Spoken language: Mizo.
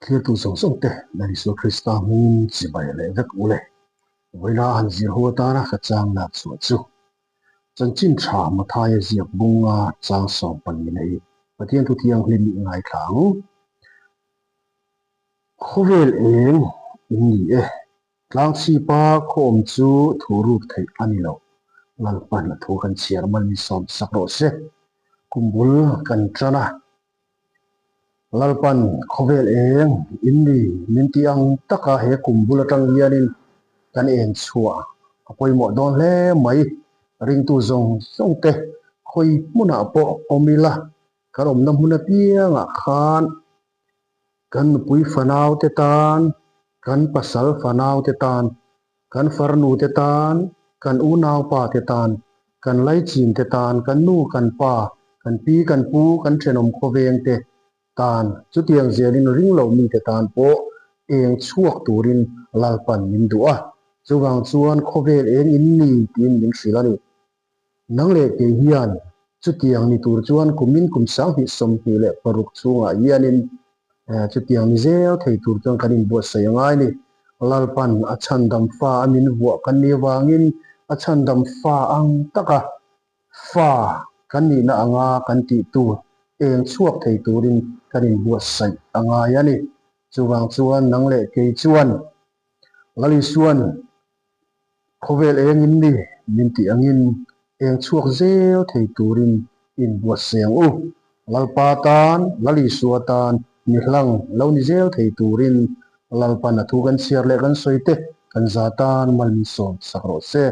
Thlirtu zawng zawng te Lal Isua Krista hmingin chibai leh vek u le. Vawiina han zir ho atana ka chang lak chhuah chu Chanchin tha Mathaia ziak bunga chang 14 na hi Pathian thu thianghlim i ngaithla ang. Khawvel eng in ni e. Tlangchhipa khawm chu thu ruk theih a ni lo. Lalpan a thu kan chhiar mal min sawm sak rawh se. Kum bul kan tan a. Lalpan khawvel eng in ni min tih ang taka he kum bul atang hianin kan en chhuah a pawimawh dawn hle mai. Ringtu zawng zawng te khawi hmunah pawh awm ila kan awmna hmun apiangah khan Kan nupui fanau te tan, kan pasal fanau te tan, kan farnu te tan, kan unaupa te tan, kan laichin te tan, kan nu kan pa, kan pi kan pu, kan thenawm khawveng te tan, chutiang zelin ring lo mite tan pawh eng chhuak turin Lalpan min duh a. Chuvang chuan khawvel eng in ni tiin min hrilh a ni. Nang leh kei hian chutiang ni tur chuan kumin kum 2026 chhungah hianin chutiang ni zel thei tur chuan kan inbuatsaih a ngai ni. Lalpan a chhandam fa a min vuah kan nih avangin a chhandam fa ang taka fa kan nihna anga kan tih tur eng chhuak thei turin kan inbuatsaih a ngai a ni. Chuvang chuan nang leh kei chuan Lal Isuan Khawvel eng in ni min tih angin eng chhuak zel thei turin inbuatsaih ang u. Lalpa tan, Lal Isua tan ni hlang lo ni zel thei turin Lalpan a thu kan chhiar leh kan sawi te kan za tan mal min sawm sak rawh se.